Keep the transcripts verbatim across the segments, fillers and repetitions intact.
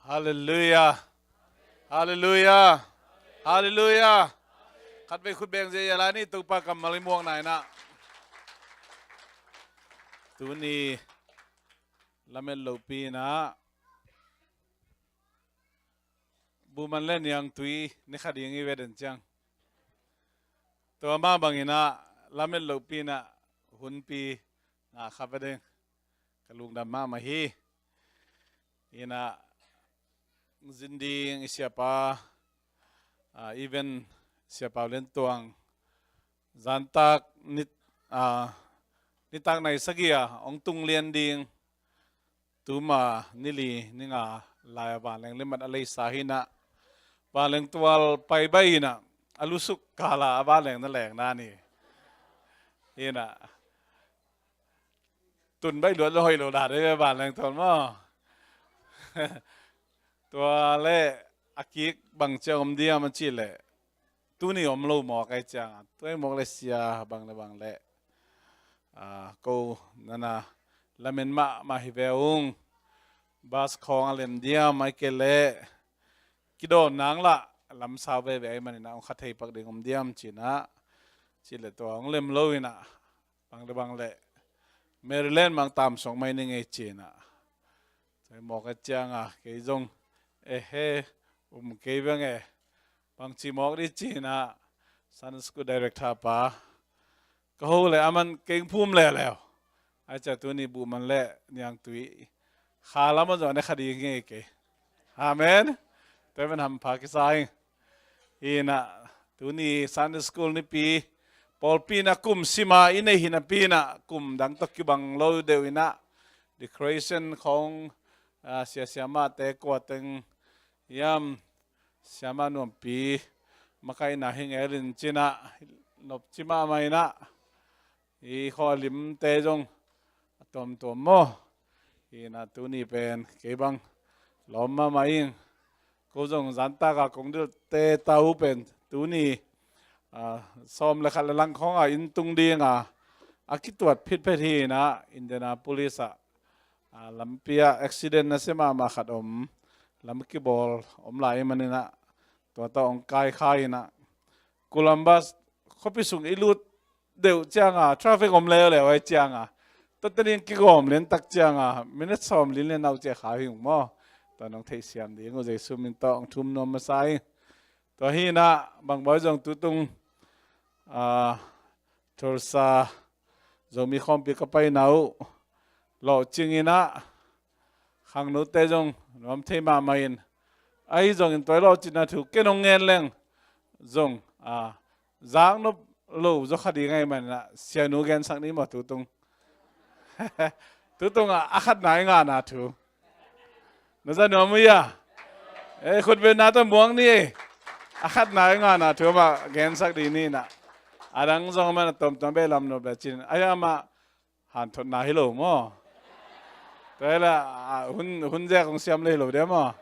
Halleluiah. Halleluiah. Halleluiah. Khatvei khut beng ziahziah lai ni, Topa kammal i muak nai-in ah. Tuni lamet lopi-in ah, buhman le niangtui ni kha ding i ve den ciang, tua mah bangin ah lamet lopi-in ah hunpi ngah kha ve ding ka lungdam mahmah hi. In ah zin ding i siapa, ah, even Siapa Lian Tuang, zantak ni, ah, nitak nai sagih a hong tung lian ding, tuma ni li ni nga lai-a vanleng limat a leisa hi-in ah, vanleng tual pai baih in ah, a lusuk kal-a a vanleng na leng na ni. In ah tun baih luat lo hoih lo dan ei ve, vanleng tual maw. Tua leh a kik bang ciang om diam a cih leh, tuni om lo mawk ahih ciangin, tua i mawk leh sia bang le bang leh, ah, ko nana lamen mahmah hi ve ung. Bus khawng a lem diam, ahih kei leh kidawn nang lah lamsau veve ahih manin ah, hong kha thei pak ding om diam ci-in ah, cih leh tua hong lem lo-in ah, bang le bang leh Maryland mah tam suak mai ning ei ci-in ah, tua i mawk ahih ciangin kei zong, ehe, um kei veng e, bangci mawk ding ci-in ah Sunday School Director pa ka ho leh, aman kei phum leuleu. Ahih ciang tuni buhman le niangtui kha lam a zong ne kha ding hi kei. Amen. Tua pen hampha kisa ing. In ah tuni Sunday School nipi, pawlpi in ah kum sim a i neih hi napi-in ah, kum dang tawh kibang lo deuh in ah, decoration khawng, ah, sia siamahte kua teng hiam, siamah nuampi makaihna hi ngel in ci-in ah, nopci mahmah in ah, i khualimte zong a tuamtuam maw. In ah tuni pen kei bang lawm mahmah ing. Ko zong zantak a kong delhte ta uh pen tuni, ah, sawm le khat le lang khawng a inn tung ding a, a kituat phitphet hi-in ah, Indianapolis ah, ah, lampi ah accident nasia mahmah khat om, lam kibawl om lai ahih manin ah, tua tawh hong kaikhak in ah, Columbus khuapi sung i lut deuh ciangin traffic om leuleu ahih ciangin, tua teng kigawm lian tak ciangin minute sawmli le nau ciah kha hi ung maw. Tua nong theihsiam ding uh Jesu min tawh hong thum nuam masa ing. Tua hi-in ah, Bang Bawi zong tutung, ah, Tulsa Zomi khawmpi ka paina uh, lawhcing in ah, khangnote zong nuam thei mahmah in, ahi zongin tua i lawhcinna thu ken hong ngen leng zong, ah, zaknop lo zaw kha ding ahih manin ah, sianu gensak ni maw tutung. Tutung ah, a khatna i ngahna thu na za nuam uh hia? Eh, khutbetna tawh muak ni. A khatna i ngahna thu amah gensak ding ni in ah. A dang zong amah na tuamtuam beh lam nop le cin. Ahi amah hanthotna hi lo maw. Tua hi leh, ah, hun, hun zek hong siam le hi lo dia maw.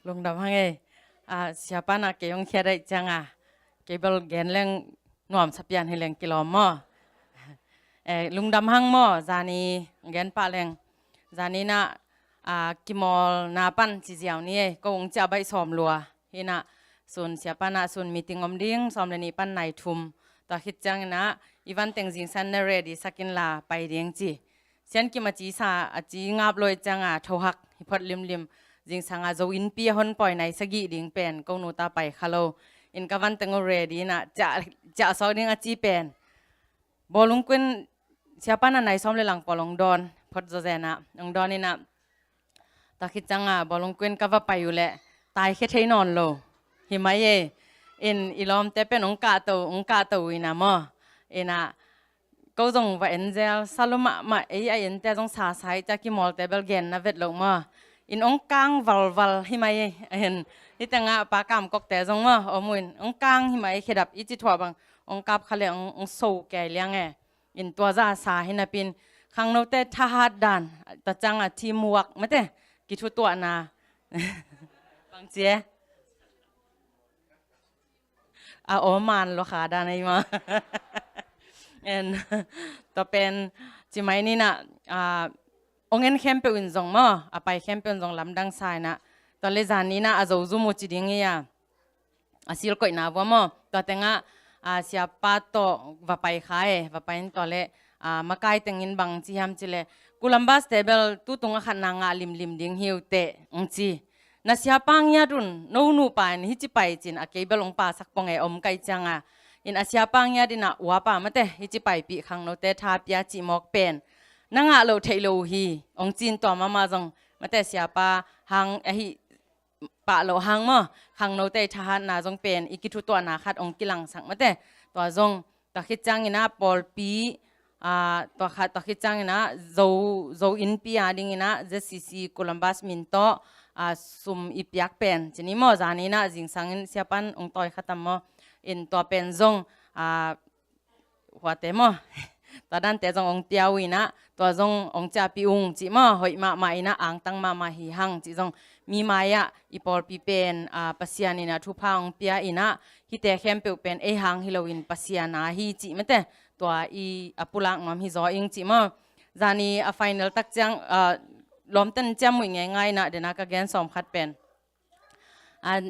Lungdam hang ei. Ah, siapa in ah kei hong khiat ahih ciangin, kei bel gen leng nuamsa pian hi leng kilawm maw. Eh, lungdam hang maw, zani gen pah leng. Zani in ah, ah, kimawlna pan ci ziau ni ei, ko hong ciah baih sawm lua. Hi-in ah, sun siapa in ah, sun meeting om ding, sawm le nih pan nai thum. Tua khit ciangin ah, i van teng zingsang na ready sak inla pai ding ci. Sian kim a ci sa, a ci ngap lo ahih ciangin thohak hi phot limlim. Zingsang a Zo innpi a hon pawi nai sagih ding pen, ko nu ta pai kha lo. In ka van teng uh ready in ah, ciah, ciah sawk ding a ci pen, bawlung kuin siapa in ah nai sawm le lang pawl hong dawn, phot zawzen ah hong dawn in ah, tua khit ciangin bawlung kuin ka va pai uh leh, taikhia thei nawn lo. Hi mai ei. In i lawmte pen hong kahto, hong kahto uh in ah maw. In ah, ko zong va en zel, sa lua mahmah, ei a ente zong sasa ahih ciang kimawlte bel genna vet lo maw. In hong kang valval hi mai ei. In, hih tengah Pa Kam Kok te zong maw om uh in, hong kang hi mai ei, khedap i ci thuah bang, hong kap kha leh hong, hong so kei liang e. In tua zah sa hi napi-in, khangnote thahat dan, tua ciangin teamwork mate, kithutuahna. Bang ci e. A aw man lua kha dan ei maw. En, tua pen, ci mai ni in ah, ah, ong en khempeuh in zong maw, a pai khempeuh in zong lamdang sa inah, tua le zan inah a zo zum uh ci ding hi a, a silkoihna vua maw, tua tengah a siapa tawh va pai kha e, va pai in tua le a makai tengin bang ci hiam ci le, Columbus te bel tutung a khatna ngah limlim ding hi uh teh ong ci. Na siapa ngiat un, no nupa in hici pai cin a kei bel ong pasak pong e om kai cianga, in a siapa ngiat inah uapa mate hici paipih khangnote tha pia cih mawk pen na ngah loh theih lo uh hi ong cin tua mama zong mate siapa hang ahi pah loh hang maw, khangnote i thahatna zong pen i kithutuahna khat ong kilangsak mate. Tua zong tua khit ciang inah pawlpi a, tua khat tua khit ciang inah zo, zo innpi a ding inah Z C C Columbus min tawh a sum i piak pen cin hi maw, zan inah zingsang in siapan ong tawi khatam maw, in tua pen zong a huate maw, tua dante zong ong pia uh inah tua zong ong ciahpih ung cih maw, hoih mahmah inah angtang mahmah hi hang cih zong mi mai-ah i pawlpi pen a Pasian inah thupha ong pia inah hite khempeuh pen ei hang hi loin Pasian a hi cih mate, tua i a pulak nuam hi zaw ing cih maw. Zani a final tak ciang a lawmten ciammuih ngeingai inah dena ka gen sawm khat pen a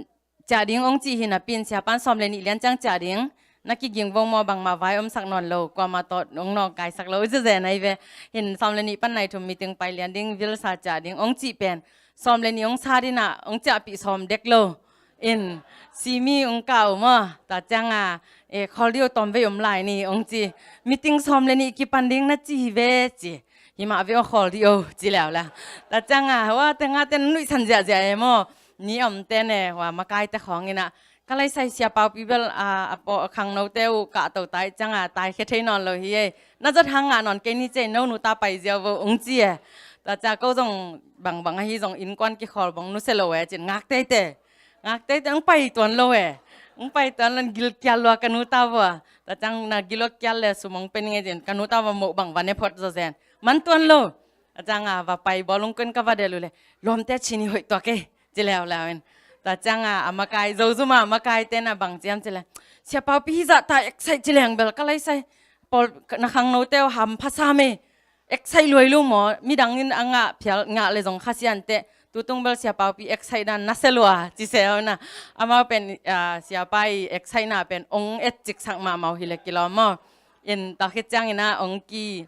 ciah ding ong cih hi napi in siapan sawm le nih lian ciang ciah ding, na kiging vong maw, bangmah vai omsak nawn lo, kuamah tawh ong nawngkaisak lo zezen ahi ve. Hin sawm le nih pan nai thum meeting pai lian ding vilsa ciah ding ong cih pen sawm le nih ong sat inah ong ciahpih sawm dek lo. In simi ong kah uh maw, tua cianga e khawl dih o, tawm vei om lai ni ong ci. Meeting sawm le nih kipan ding na ci hi ve ci. Himah vei o, khawl dih o ci leuleu. Tua cianga hua tengah ten nuihsan ziahziah e maw, ni om ten e hua makaite khawng inah ka laisai siapaupi bel a, a pawh khangnote uh kahto tai cianga taikhia thei nawn lo hi e. Na zat hang ngah nawn kei ni ci e, no nu ta pai ziau vo ong ci e. Tua cia ko zong bangbang ahi zong innkuan kikhawl bang nusia lo e cin ngak teite. Ngak teite ong pai tuan lo e. Ong pai tuan lo in gilkial lua ka nu ta vua. Tua ciang na gilkial le sum ong pe ning e cin ka nu ta vua moh bang va ne phot zaw zen. Man tuan lo. Tua cianga va pai bawlung ko in ka va delh uh le lawmte cin hi hoih tuak e ci leuleu in. Tua cianga a makai, Zozuma a makaite na bang ciam ci le, siapaupi hizah ta excite ci leng bel ka laisai pawl na khangnote uh hampha sam e. Excite luai lo maw, midang in a ngah phial ngah le zong khasian teh, tutung bel siapaupi excite dan nasia lua ci se uh na. Amau pen a siapa i excite na pen ong et ciksak mahmah uh hi le kilawm maw. In tua khit ciang inah ong ki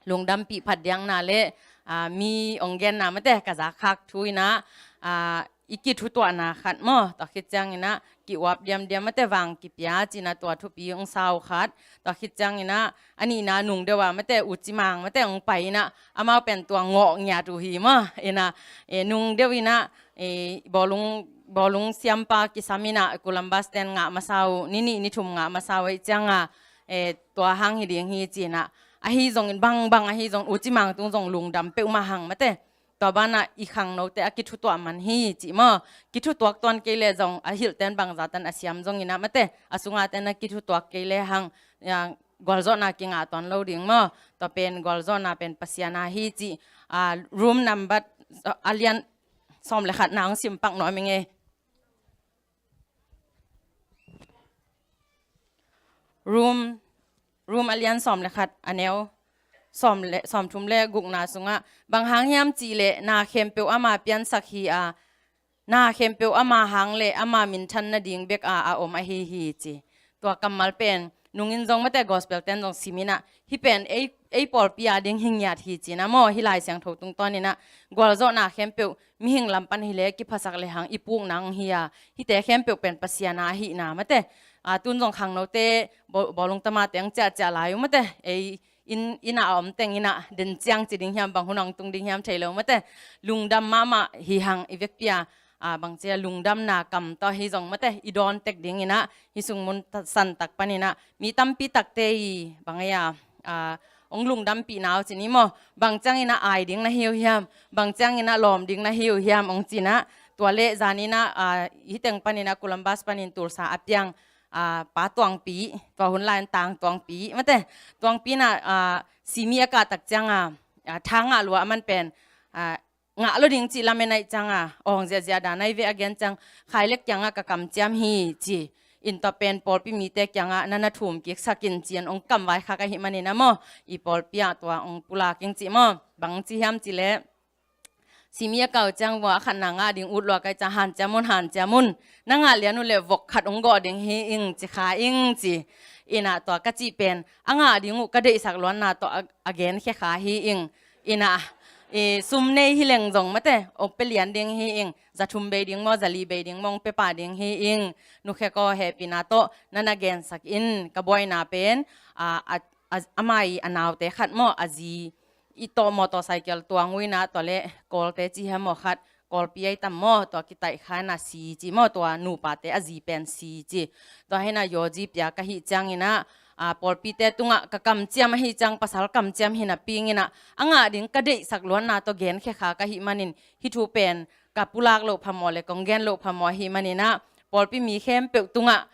lungdampih phat diakna le a mi ong genna mate ka zak khak thu inah a i kithutuahna khat maw, tua khit ciang inah ki-uap diamdiam mate vang kipia cina tua thupi ong sa uh khat. Tua khit ciang inah a nihna nung deuh a mate u cimang mate ong pai inah amau pen tua ngawh ngiat uh hi maw. Inah e nung deuh inah e bawlung, bawlung siampa kisam inah Columbus ten ngah masa uh, ni nih ni thum ngah masa uh ahih cianga e tua hang hi ding hi cinah, ahi zongin bangbang ahi zong u cimang tung zong lungdam peuhmah hang mate. Tua banah i khangnote a kithutuah man hi cih maw. Kithutuak tuan kei le zong a hilhten bangzatan a siam zong inah mate, a sungaten a kithutuak kei le hang a gualzawhna kingah tuan lo ding maw. Tua pen gualzawhna pen Pasian a hi cih a room number a lian sawm le khatna ong simpak nuam ing e. Room, room a lian sawm le khat a neu sawm le, sawm thum le gukna sungah bang hang hiam cih leh na khempeuh ama piansak hi a, na khempeuh ama hang le ama minthan nading bek a a om ahi hi ci. Tua kammal pen nungin zong mate gospel ten zong sim inah hih pen ei, ei pawlpi a ding hi ngiat hi cina maw, hih Lai Siangtho tungtawn inah gualzawhna khempeuh mihing lam pan hi le kiphasak le hang i pukna ong hi a, hihte khempeuh pen Pasian a ahihna mate. A tun zong khangnote baw-, bawlung tamate ong ciahciah lai uh mate. Ei inn, inn a om teng inah den ciang ci ding hiam, bang hun a ong tung ding hiam thei lo mate. Lungdam mahmah hi hang i vekpi a, a bang cia lungdamna kam tawh hi zong mate i dawn tek ding inah hih sung mun ta-, san tak pan inah mi tampi takte i bang ei a a ong lungdampihna uh cin hi maw. Bang ciang inah ai ding na hi uh hiam, bang ciang inah lawm ding na hi uh hiam ong cinah, tua le zan inah a hih teng pan inah Columbus panin Tulsa a piang a pa Tuangpi, tua hun lai in Tang Tuangpi mate. Tuangpi inah a simi a kah tak cianga a tha ngah lua a man pen a ngah lo ding cih lamen ahih cianga awng ziahziah dan ahi ve, a gen ciang Khailek kiangah ka kamciam hi ci. in tua pen pawlpi mite kiangah na na thum kiksak in ci-in hong kamvaikhak ahih manin ah maw, i pawlpi ah tua hong pulak ing cih maw. Bang ci hiam cih leh, simi a kau ciang vua a khatna ngah ding ut lua ka hih ciang hanciam un, hanciam un. Na ngah lian uh leh vok khat hong gawh ding hi ing ci kha ing ci. In ah tua ka cih pen a ngah ding uh ka deihsak luanna tawh a, a genkhia kha hi ing. In ah, i sum nei hi leng zong mate, hong pia lian ding hi ing. Za thum bei ding maw, za li bei ding maw, hong pia pah ding hi ing. Nukhia kaw, hehpihna tawh na na gensak in. Ka buaina pen, a, a, a, ama i a naute khat maw, a zi i tawh motorcycle tuang uh in ah, tua leh Kawlte ci hiam maw, khat Kawlpi ahi tam maw, tua kitaih kha in ah si ci maw, tua nupate a zi pen si ci. Tua hi in ah Yoji Pia ka hih ciangin ah, a, pawlpite tungah ka kamciam ahih ciang, pasal kamciam hi napi-in ah, a ngah ding ka deihsak luanna tawh genkhia kha ka hih manin, hih thu pen ka pulak loh phamawh leh kong gen loh phamawh ahih manin ah, pawlpi mi khempeuh tungah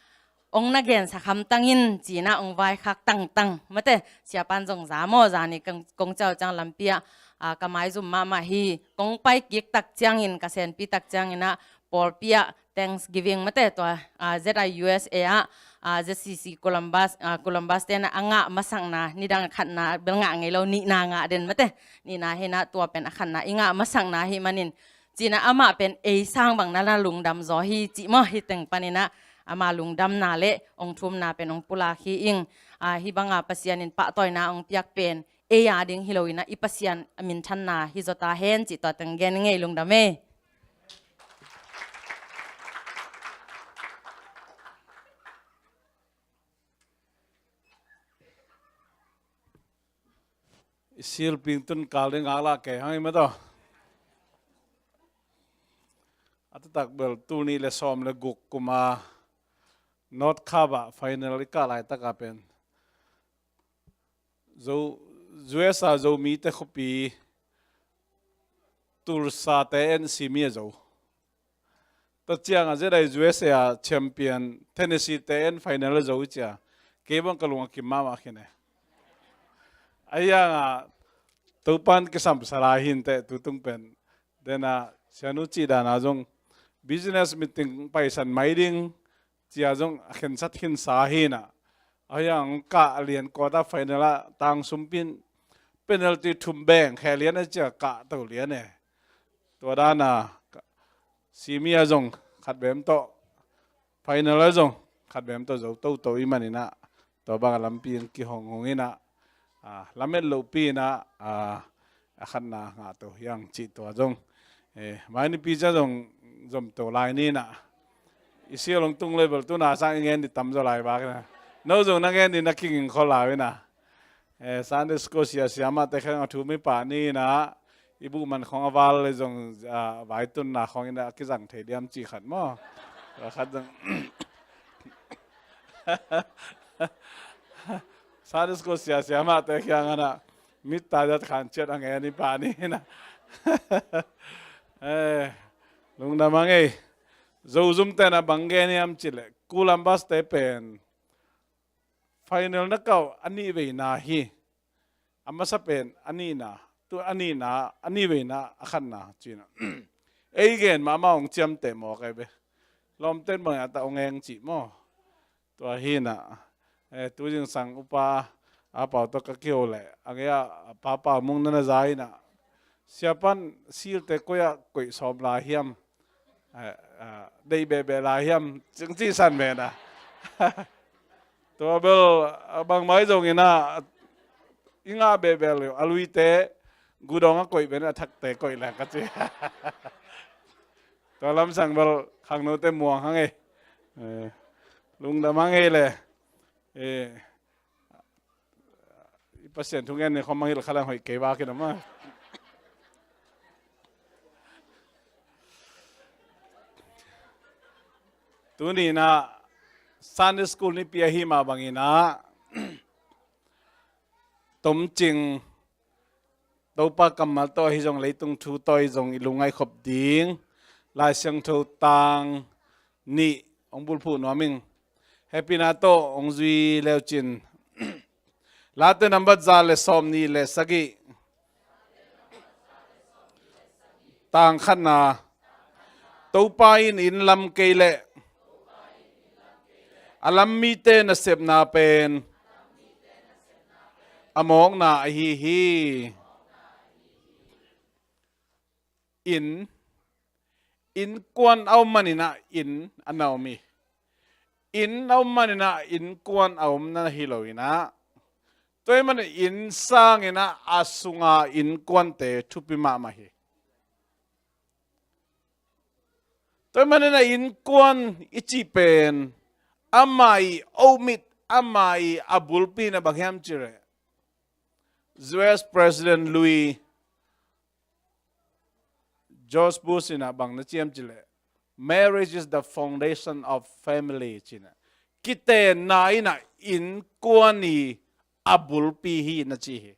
hong na gensak hamtang in ci-in ah hong vaikhak tangtang. Mate, siapa'n zong za maw, zani kong, kong ciah uh ciang lampi ah, a, ka maizum mahmah hi. Kong pai kik tak ciangin, ka senpi tak ciangin ah, pawlpi ah Thanksgiving mate, tua, a, Z I U S A ah, a, Z C C Columbus, a, Columbus te'n ah a ngah masakna, nidang khatna bel ngah ngei lo, nihna ngah den mate. Nihna hi in ah tua pen a khatna i ngah masakna ahih manin, ci-in ah amah pen ei sang bang na na lungdam zaw hi cih maw, hih teng panin ah ama lungdamna leh hong thumna pen hong pulak hi ing. A, hih banga Pasian in pahtawina hong piak pen ei a ding hi lo in ah, i Pasian a minthanna hi zaw ta hen cih tua teng gen ing ei. Lungdam ei. I silping tun kal ding ngak lah kei hang i mataw. A taktak bel tul nih leh sawm leh guk kum a North Cup ah final i kah laitak a pen Zo, U S A Zomite khuapi Tulsa te en simi a zo. Tua ciang a Z I U S A a champion Tennessee te en final a zo i ci a. Kei bang ka lung a kim mahmah khin e. Ahi hang a Topa'n kisam sa lai hi inteh, tu tung pen. Dena sianu cih dan a zong business meeting paisan mai ding ci a zong a khensat khinsa hi in ah. Ahi hang kah lian quarter final ah tang sumpi in penalty thum beng khe lian e ci a kah to lian e. Tua dan a simi a zong khat bem tawh, final a zong khat bem tawh zo toto i hih manin ah, tua bang a lampi in kihong hong in ah, a, lamet lohpi in ah, a, a khatna ngah to hi hang cih tua zong. Eh, mai nipi ciang zong zom to lai ni in ah. I sial hong tung leh bel tu-a sang i ngen ding tam zaw lai bak in ah. No zong na ngen ding na kiging khol lai in ah. Eh, Sunday school sia siamahte khang a thu mi pah ni in ah, i buh man khong a val leh zong, ah, vaitunna khong in ah a kizang thei diam cih khat maw. Khat zong Sunday school sia siamahte kiangah mit ta zat khan ciat a ngen i pah ni in ah. Eh, lungdam hang ei. Zozumte in ah bang gen hiam cih leh Columbus te pen final na kah uh a nih veina hi. A masa pen a nihna, tu a nihna, a nih veina a khatna ci-in ah. Ei gen mahmah hong ciamteh mawk ei ve. Lawmte'n bang a ta hong eng cih maw. Tua hi in ah, eh, tu zingsang upa a pau tawh ka kiho leh a ngei a papa mung na na za in ah, siapa'n silte koi ah koih sawm lai hiam? Eh, ah, deih behbeh lai hiam? Cing cihsan ven a. Tua bel, ah, bangmah zong in ah, i ngah behbeh leh a luite gudawng a koih ven a, thakte koih leng ka ci. Tua lamsang bel khangnote muang hang ei. Eh, lungdam hang ei leh. Eh, i Pasian thu ngen ni khawm mangngilh kha leng hoih kei bak in ah maw. Tuni in ah Sunday school nipi ahi mah bangin ah, tomcing Topa kammal tawh ahi zong leitung thu tawh ahi zong i lungngaih khop ding Lai Siangtho tang nih hong bulphuh nuam ing. Hehpihna tawh hong zui le uh cin. Late nambat za le sawm nih le sagih, tang khatna. Topa in inn lam kei leh A lam mite nasepna pen a mawkna ahi hi. Inn, innkuan a om maninah inn a na om hi. Inn a om maninah innkuan a om na hi lo inah, tua ahih manin inn sanginah a sunga innkuante thupi mahmah hi. Tua ahih maninah innkuan i cih pen amah i omit, amah i a bulpi na bang hiam cih leh, U S President Louis George Bush inah bang na ci hiam cih leh, "Marriage is the foundation of family," ci inah, kitenna inah innkuan i a bulpi hi na ci hi.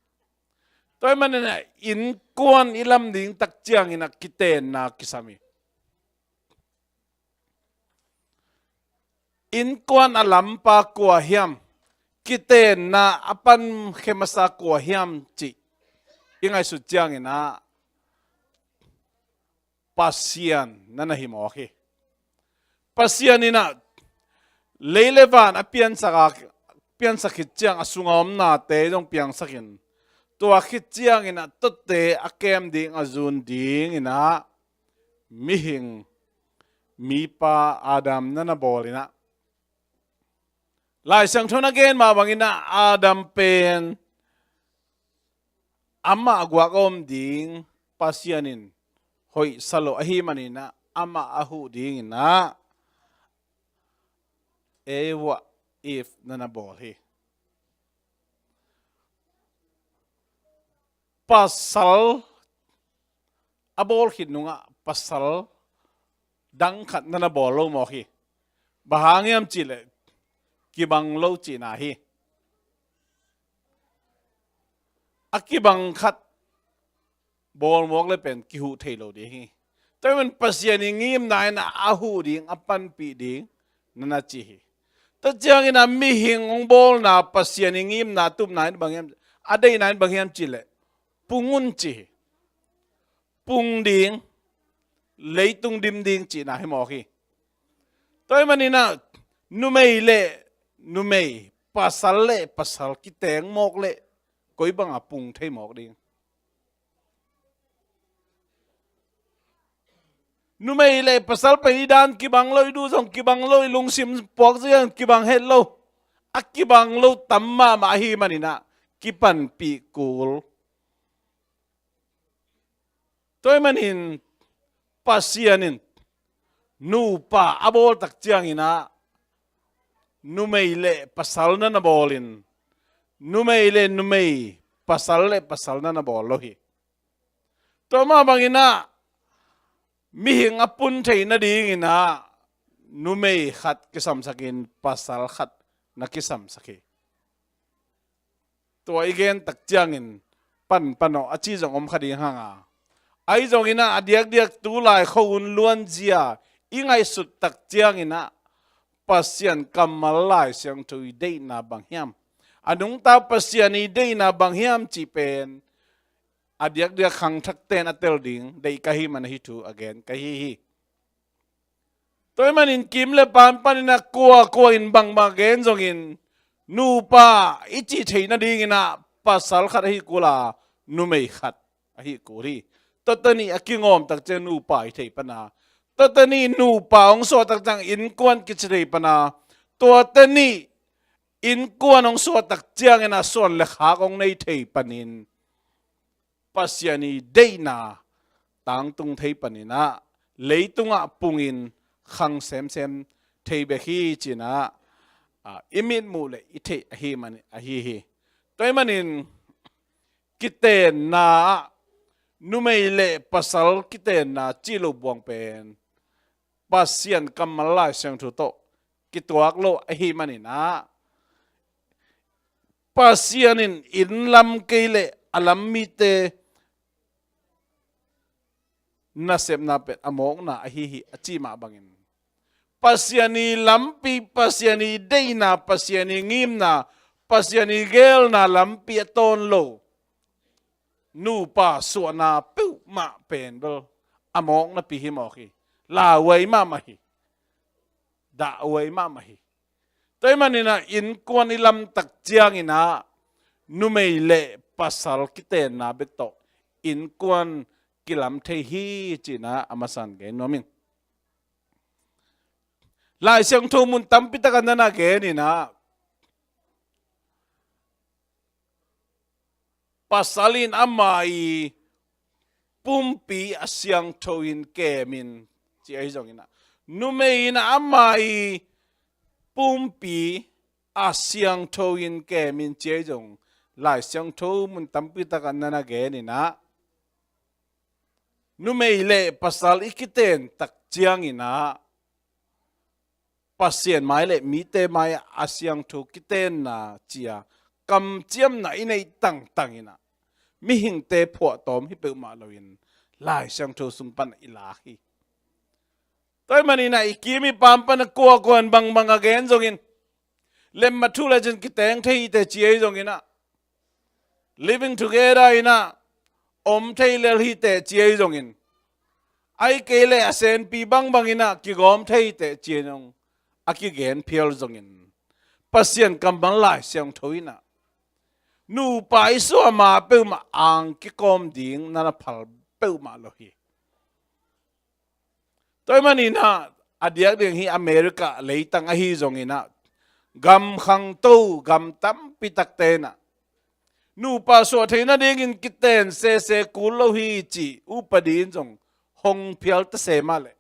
Tua ahih maninah innkuan i lam ding tak cianginah kitenna kisam hi. Innkuan a lampa kua hiam, kitenna a pankhe masa kua hiam cih i ngaihsut cianginah Pasian na na hi mawk hi. Pasian inah lei le van a piansak a, piansak khit ciang a sunga omnate zong piangsakin, tua khit cianginah tuate a kem ding a zun dinginah mihing, mipa Adam na na bawl inah, Lai Siangtho na gen mah banginah Adam pen amah guak a om ding Pasian in hoihsa lo ahih maninah amah a huh dinginah Eva, Eve na na bawl hi. Pasal a bawl khit nungah pasal dang khat na na bawl lo mawk hi. Bang hang hiam cih leh kibang lo cihna hi. A kibang khat bawl mawk le pen kihuh thei lo ding hi. Tua ahih manin Pasian i ngimna inah a huh ding, a panpih ding na na ci hi. Tua cianginah mihing hong bawlna, Pasian i ngimna, tupna in bang hiam, a deihna in bang hiam cih leh, pung un ci hi. Pung ding, leitung dim ding cihna hi mawk hi. Tua ahih maninah numei le numei, pasal le pasal kiteng mawk leh koi banga pung thei mawk ding? Numei le pasal pen i dan kibang lo, i duh zong kibang lo, i lungsim puak zong kibang het lo. A kibang lo tam mahmah ahih maninah kipanpih kul. Tua ahih manin Pasian in nupa a bawl tak cianginah numei le pasal na na bawlin, numei le numei, pasal le pasal na na bawl lo hi. Tua mah banginah mihing a pun theih nadinginah numei khat kisamsakin pasal khat na kisamsak hi. Tua i gen tak ciangin panpan aw a ci zong om kha ding hang a, ahi zonginah a diakdiak tulai khuahun luanzia i ngaihsut tak cianginah Pasian kammal Lai Siangtho i deihna bang hiam, a nungta Pasian i deihna bang hiam cih pen a diakdiak khangthakte in a tel ding deih ka hih manin hih thu a gen ka hi hi. Tua ahih manin kim le pan paninah kuakua in bangbang gen zongin nupa i cih theih nadinginah pasal khat ahi kul a, numei khat ahi kul hi. Tuate nih a kingawm tak ciang nupa hi thei pan a, tuate nih nupa hong suah tak ciang innkuan kici thei pan a, tuate nih innkuan hong suah tak cianginah suan le khak hong nei thei panin Pasian i deihna tangtung thei paninah leitungah pungin khang semsem thei bek hi cinah, a, i mitmuh le i theih ahi man ahi hi. Tua ahih manin kitenna ah numei le pasal kitenna cih lo buang pen Pasian kammal Lai Siangtho tawh kituak lo ahih maninah Pasian in inn lam kei le a lam mite nasepna pen a mawkna ahi hi a cih mah bangin Pasian i lampi, Pasian i deihna, Pasian i ngimna, Pasian i geelna lampi a tawn lo nupa suahna peuhmah pen bel a mawknapi hi mawk hi. Lauhuai mahmah hi. Dahhuai mahmah hi. Tua ahih manin ah innkuan i lamtak ciangin ah numei le pasal kitenna bek tawh innkuan kilam thei hi, ci-in ah a masa in gen nuam ing. Lai Siangtho mun tampi tak ah na na gen in ah, pasal in ama i pumpi a siangtho in kem in, ci ahi zongin ah, numei in ama i pumpi a siangtho in kem in, ci ahi zong, Lai Siangtho mun tampi tak ah na na gen in ah, numei le pasal i kiten tak ciangin ah Pasian mai le mite mai ah a siangtho kitenna ci-a kamciamna i neih tangtang in ah mihingte phuahtawm hi peuhmah loin Lai Siangtho sung pan i lak hi. Tua ahih manin ah i kim i pam pan a kuakua in bangbang a gen zongin, lemma thu le cin kiteng thei hi teh ci ahi zongin ah, living together in ah om thei lel hi teh ci ahi zongin, ahih kei leh a senpi bangbang in ah kigawm thei hi teh ci ahi zong, a kigen phial zongin, Pasian kammal Lai Siangtho in ah nupa i suah ma peuhmah ang kikawm ding na na phal peuhmah lo hi. Tua ahih manin ah a diak ding hi, America leitang ahi zongin ah gam khangto gam tampi takte in ah nupa suah theih nadingin kiten sese kul lo hi cih upadi in zong hong phial ta se mah leh,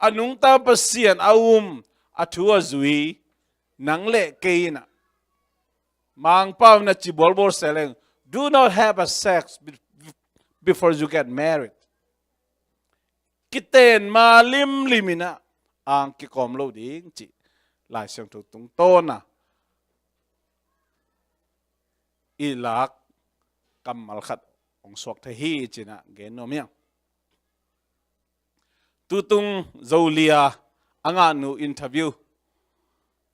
a nungta Pasian a um, a thu a zui nang le kei in ah, Mangpau in ah ci bualbual se leng, "Do not have a sex be-, before you get married." Kiten ma limlim in ah ang kikawm lo ding cih Lai Siangtho tungtawn a i lak kammal khat hong suak thei hi, ci-in ah gen nuam hi ing. Tutung Zolia a ngahnu interview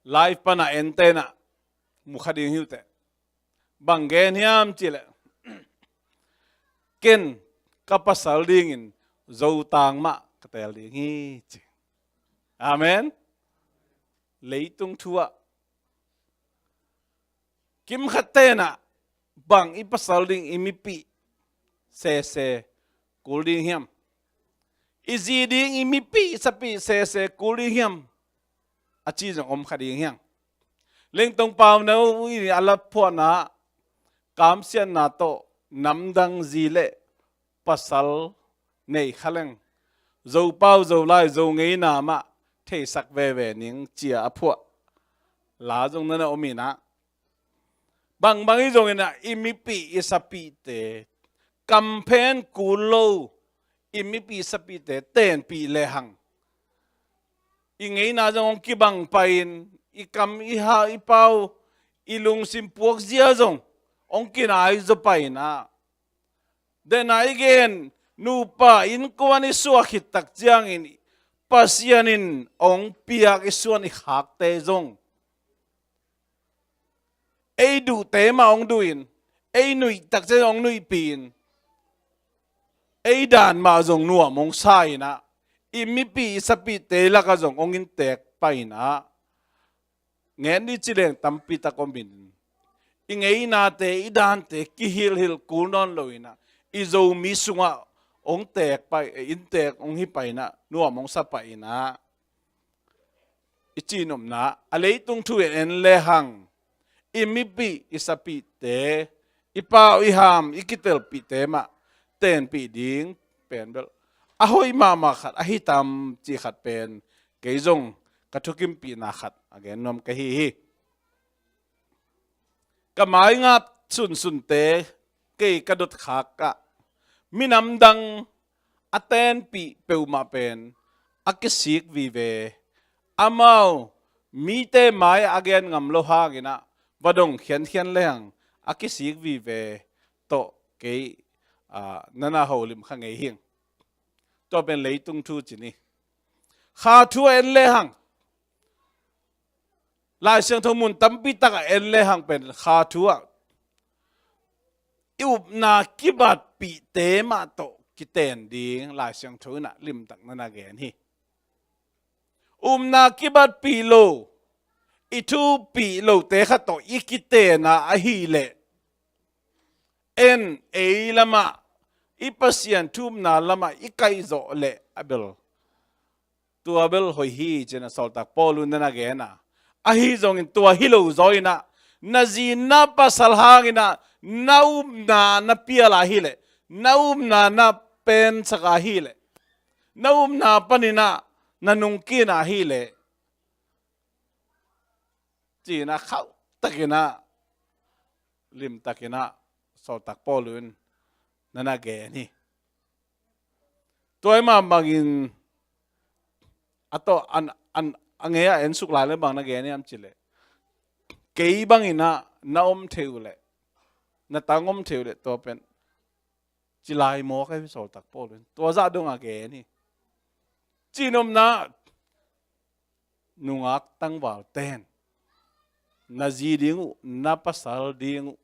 live pan a ente in ah mu kha ding hi uh teh. Bang gen hiam cih leh, "Ken ka pasal dingin Zotang mah ka teel ding hi," ci. Amen. Leitung thu ah kimkhatte in ah, "Bang i pasal ding, i mipih sese kul ding hiam? I zi ding, i mipih, i sapih sese kul ding hiam?" a ci zong om kha ding hi ing. Lengtong Pauno in a laphuahna, kamsiatna tawh namdang zi le pasal nei kha leng, Zopau, Zolai, Zo ngeina mah theisak veve ning, ci-a a phuah la zong na na om in ah, bangbang hi zongin ah i mipih i sapihte, kamphen kul lo i mipih i sapihte tenpih lehang, i ngeina zong hong kibang pah in, i kam i ha i pau, i lungsim puakzia zong hong kinai zaw pah in ah, den a i gen, nupa innkuan i suah khit tak ciangin Pasian in hong piak i suan i khakte zong ei duhte mah hong duh in, ei nuih tak ciang hong nuihpih in, ei dan mah zong nuam hong sa in ah, i mipih i sapihte lakah zong hong inntek pah in ah, ngen ni ci leng tampi tak om in, i ngeinate, i dante kihilhhilh kul nawn lo in ah, i Zomi sungah hong teek pah, inntek hong hi pah in ah, nuam hong sa pah in ah, i cihnopna, a leitung thu in en lehang, i mipih i sapihte, i pau i ham, i kitelpihte mah tenpih ding pen bel a hoih mahmah khat ahi tam, cih khat pen kei zong ka thukimpihna khat a gen nuam ka hi hi. Ka maingap sunsunte, kei ka dotkhak ah, minam dang a tenpih peuhmah pen a kisik vive, amau mite mai-ah a gen ngam lo hangin ah va dong khiankhian lehang a kisik vive tawh kei, ah, na na holim kha ngei hi ing. Tua pen leitung thu ci ni. Kha thu a en lehang, Lai Siangtho mun tampi tak a en lehang pen kha thu ah i upna kibatpihte mah tawh kiten ding Lai Siangtho in ah limtak na na gen hi. Upna kibatpih lo, i thupih lote khat tawh i kitena ahileh, en ei lamah, i Pasian thumna lamah i kaihzawh leh a bel, tua bel hoih hi, ci-in a sawltak Paul in na na gen a. Ahi zongin tua hi lo zaw in ah, na zi na pasal hangin ah, na upna na pial ahileh, na upna na pensak ahileh, na upna panin ah na nungkin ahileh, ci-in ah khauhtakin ah, limtakin ah sawltak Paul in na na gen hi. Tua ahih mah bangin a tawh an, an, a ngei ah ensuk lai leh bang na gen hiam cih leh, kei bangin ah na om thei uh leh, na tang om thei uh leh, tua pen ci lai mawk ahi, sawltak Paul in tua zah dong a gen hi. Ci-in omna, nungak tangvalten na zi ding uh, na pasal ding uh,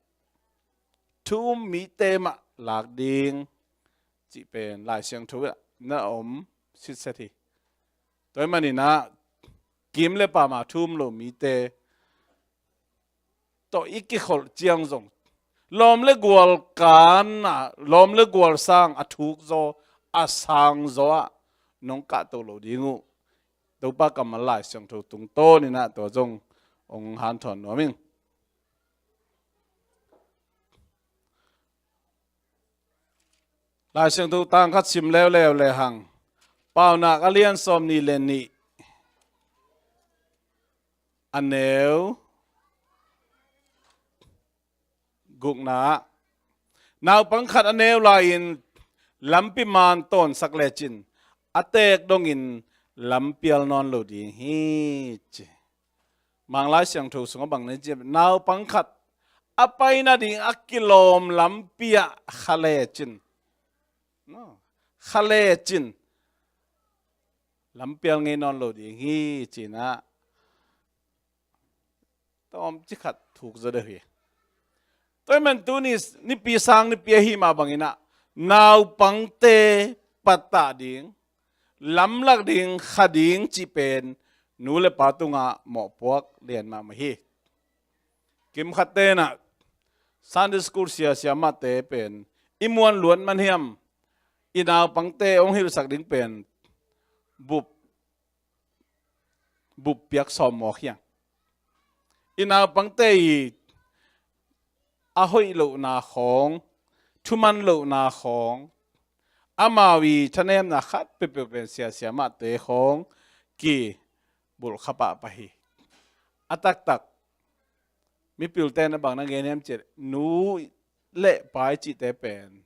thu um mite mah lak ding cih pen Lai Siangtho ah na om sitset hi. Tua ahih manin ah kim leh pam a thu um lo mite tawh i kikholh ciang zong, lawm leh gual kan a, lawm leh gual sang a thuk zaw, a sang zaw ah nong kahto lo ding uh. Topa kammal Lai Siangtho tungtawnin ah tua zong hong hanthawn nuam ing. Lai Siangtho tang khat sim leuleu lehang, Paunak a lian sawmnih leh nih, a neu gukna ah, naupang khat a neu lai-in lampi man tawnsak lecin, a teek dongin lampial nawn lo ding hi, ci. Manglai Siangtho sungah bang na ci, naupang khat a pai nading a kilawm lampi ah kha lecin, kha lecin, lampial ngei nawn lo ding hi, ci-in ah tawmcik khat thuk zaw deuh hi. Tua ahih manin tuni nipi, sang nipi ahih mah bangin ah, naupangte pattah ding, lamlak ding, kha ding cih pen nu leh pa tungah mawhpuak lian mahmah hi. Kimkhatte'n ah Sunday school sia siamahte pen i muan luat man hiam, i naupangte hong hilhsak ding pen bup, bup piak sawm mawk hi hang. I naupangte i a hoih lohna khawng, thuman lohna khawng, amau i thanemna khat peuhpeuh pen sia siamahte khawng kibulhkha pahpah hi. A taktak mipilte'n ah bang na gen hiam cih leh, nu leh pa i cihte pen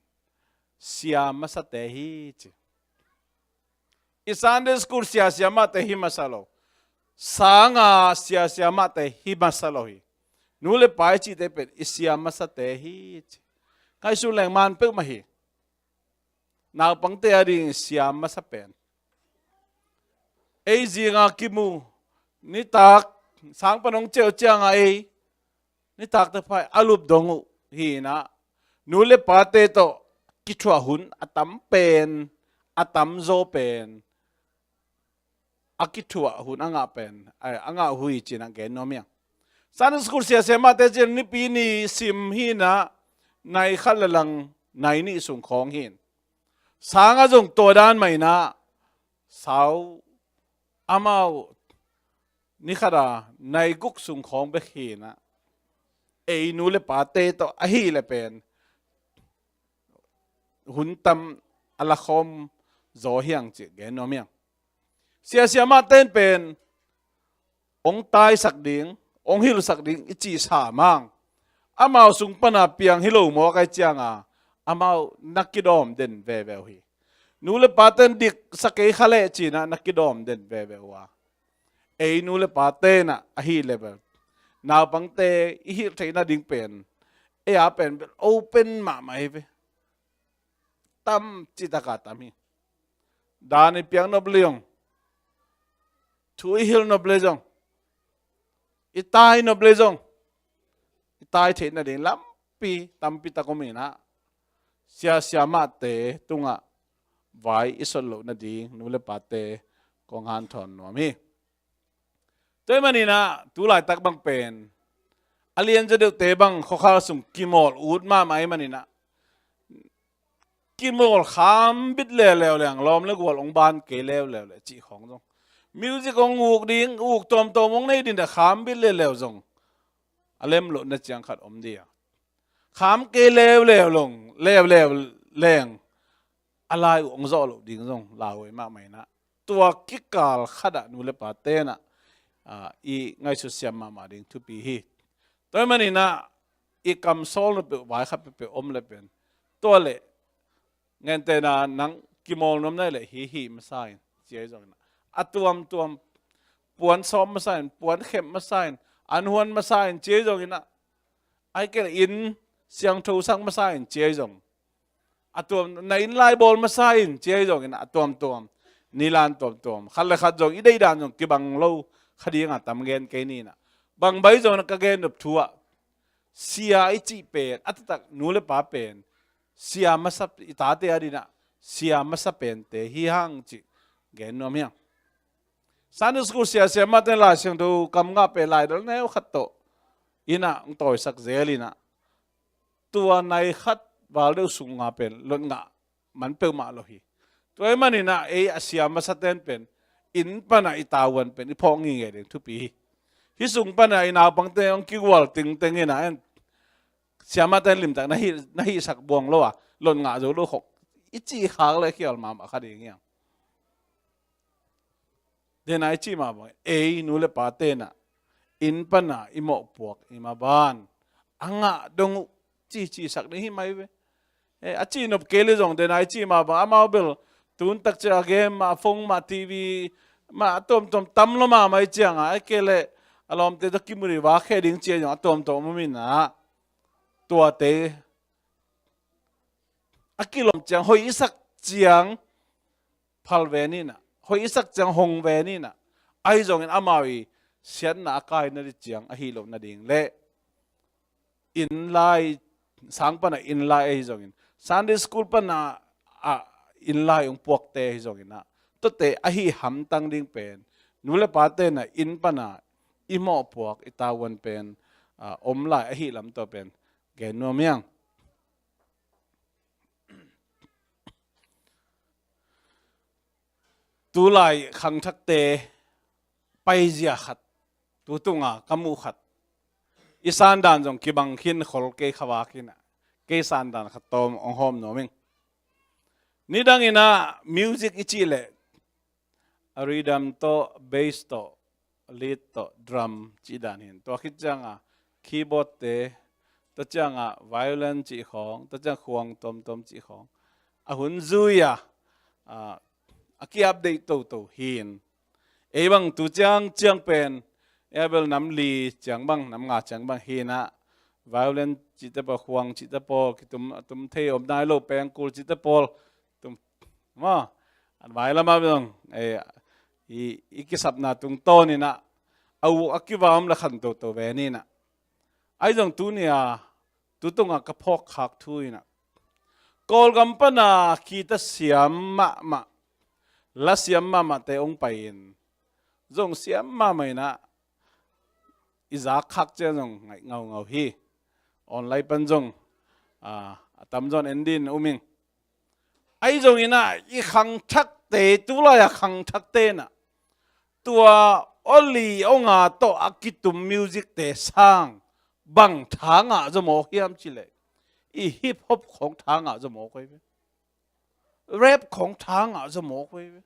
sia masate hi, ci. I Sunday school sia siamahte hi masa lo, sanga sia siamahte hi masa lo hi. Nu leh pa i cihte pen i sia masate hi, ci. Ngaihsun leng man peuhmah hi. Naupangte ading sia masa pen, ei zinga kimu, nitak, sang pan hong ciah uh cianga ei nitak taphai a lup dong uh hi-in ah, nu leh pate tawh kithuah hun a tam pen, a tamzaw pen, a kithuah hun a ngah pen, a, a ngah uh hi, ci-in ah gen nuam hi hang. Sunday school sia siamahte cih nipi ni sim hi-in ah, nai khat leh lang nai nih sung khawng hi-in, sanga zong tua dan mah in ah, sau, amau ni khat a nai guk sung khawng bek hi-in ah, ei nu leh pate tawh ahih leh pen hun tam a lakhawm zaw hi hang, ci gen nuam hi hang. Sia siamahte pen hong taisak ding, hong hilhsak ding i cih sam hang, amau sung pan a piang hi lo mawk ahih cianga, amau na kidawm den veve uh hi. Nu leh pate'n diksa kei kha leh ci-in ah na kidawm den veve uh a, ei nu leh pate'n ah ahih leh bel, naupangte i hilh theih nading pen, ei a pen bel open mahmah hi ve. Tam cihtak a tam hi. Dan i piak nop leh zong, thu i hilh nop leh zong, i tai nop leh zong, i tai theih nading lampi tampi tak om in ah, sia siamahte tungah vai i sot loh nading nu leh pate kong hanthawn nuam hi. Tua ahih manin ah, tu laitak bang pen a lianzaw deuhte bang khuakhal sung kimawl ut mahmah ahih manin ah, kimawl kham bit leuleu leng, lawm le gual hong ban kei leuleu le cih khawng zong, music hong uk ding, uk tuamtuam hong nei ding a kham bit leuleu zong a lem lohna ciang khat om ding a, kham kei leuleu long, leuleu leng a lai uh hong zawh loh ding zong lauhuai mahmah in ah, tua kikal khat ah nu le pa ten ah, ah, i ngaihsut siam mahmah ding thupi hi. Tua ahih manin ah, i kam sawlna peuh, vai khat peuhpeuh om le pen, tua le, gentehna nang kimawl nuam na hih leh hih hih masa in ci ahi zongin ah, a tuamtuam, puan sawm masa in, puan khem masa in, an huan masa in ci ahi zongin ah, ahih kei leh inn siangtho sak masa in ci ahi zong, a tuam, na inn lai bawl masa in ci ahi zongin ah, a tuamtuam, nilan tuamtuam, khat le khat zong i deih dan zong kibang lo kha ding a, tam gen kei ni in ah. Bang bang zong in ah, ka gen nop thu ah, sia i cih pen, a taktak nu le pa pen sia masa, i tate ading ah sia masa pente hi hang cih gen nuam hi hang. Sunday school sia, siamahte Lai Siangtho kam ngah pen laidal neu khat tawh in ah hong tawisak zel in ah, tua nai khat val deuh sung ngah pen lot ngah man peuhmah lo hi. Tua ahih manin ah, ei a sia masate'n pen inn pan ah i tavuan pen i phawk ngitnget ding thupi hi. Hih sung pan ah i naupangte hong kigual tingteng in ah, en, siamahte limtak na hih, na hihsak buang lo a, lot ngah zo lo khawk i cih khak le khial mahmah kha ding hi hang. Dena i cih mah bang, ei nu le pa ten ah inn pan ah i mawhpuak i maban a ngah dong uh, ci, cisak ding hi mai ve. Eh, a cih nop kei le zong, dena i cih mah bang, amau bel tun tak ciang a game mah, phone mah, TV mah, a tuamtuam tam lo mahmah ahih ciang a, ahih kei leh a lawmte tawh kimu ding, va khe ding ci ahi zong, a tuamtuam om in ah, tuate a kilawm ciang, hoih i sak ciang phal ve ni in ah, hoih i sak ciang hong ve ni in ah, ahi zongin amau i siatna a kai nading ciang ahih loh nading le, inn lai, sang pan ah inn lai ahi zongin, Sunday school pan ah, ah, inn lai hong puakte ahi zongin ah, tuate ahih hamtang ding pen nu le pa ten ah inn pan ah i mawhpuak, i tavuan pen, ah, om lai ahih lam tua pen gen nuam hi hang. Tulai khangthakte paizia khat, tu tung a ka muh khat, i sandan zong kibang khin khol kei kha vak in ah, kei sandan khat tawm hong hawm nuam ing. Nidang in ah music i cih leh, a rhythm tawh, bass tawh, lead tawh, drum cih dan hi in. Tua khit ciang a keyboard te, tua ciang a violin cih khawng, tua ciang khuang tuamtuam cih khawng, a hun zui a, a, a ki-update toto hi in. Ei bang tu ciang ciang pen, ei bel nam li ciang bang, nam nga ciang bang hi in ah, violin cihte pawl, khuang cihte pawl kitum, a tum thei om nai lo, pengkul cihte pawl tum, maw, an vai lam ah bel, eh, i, i kisapna tungtawn in ah, a uk a kiva om le khan toto ve ni in ah. Ahi zong tuni a, tu tung a ka phawk khak thu in ah, Kawlgam pan a khuite siam mahmah, la siam mahmahte hong pai in, zong siam mahmah in ah, i zak khak ciang zong ngaih ngaungau hi. Online pan zong, ah, a tamzaw in en ding um ing. Ahi zongin ah, i khangthakte, tulai a khangthakte in ah, tua aw li aw nga tawh a kitum music te sang bang tha ngah zaw mawk hiam cih leh, i hip hop khawng tha ngah zaw mawk hi ve. Rap khawng tha ngah zaw mawk hi ve.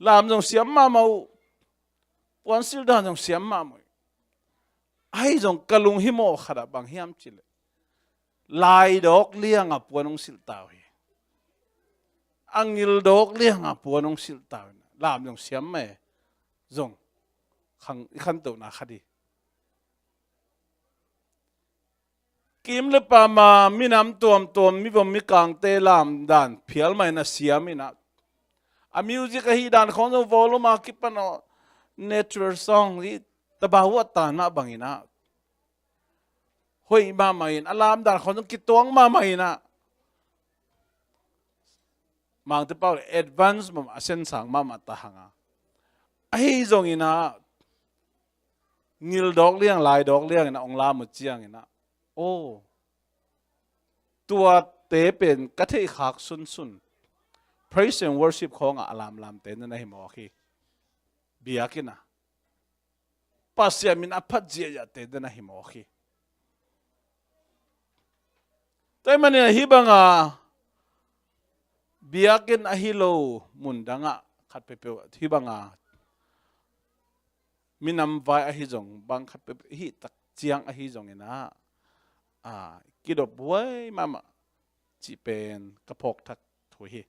Lam zong siam mahmah uh, puansilh dan zong siam mahmah uh. Ahi zong ka lunghimawh khat ah bang hiam cih leh, lai dawk liang a puan hong silh ta uh hi. A ngil dawk liang a puan hong silh ta uh hi. Lam zong siam mah e, zong khang, i khantohna khat hi. Kim le pam a minam tuamtuam, mivom mikangte lamdan phial mah in a siam in ah, a music ahih dan khawng zong volume a kipan aw, natural song hi, tabau a tan mah bang in ah, hoih mahmah in, a lamdan khawng zong kituak mahmah in ah, Mangte pau le advance mahmah, a sensang mahmah ta hang a, Ahi zongin ah ngil dawk liang, lai dawk liangin ah ong lam uh ciangin ah, aw, tuate pen ka theih khak sunsun praise and worship khawngah a lamlamte na na hi mawk hi. Biakinn ah Pasian min a phat ziahziahte na na hi mawk hi. Tua ahih manin ah hih banga biakinn ahi lo mundangah khat peuhpeuh hih banga minam vai ahi zong bang khat peuhpeuh hih tak ciang ahi zongin ah, a, kidop huai mahmah cih pen ka phawk thak thu hi.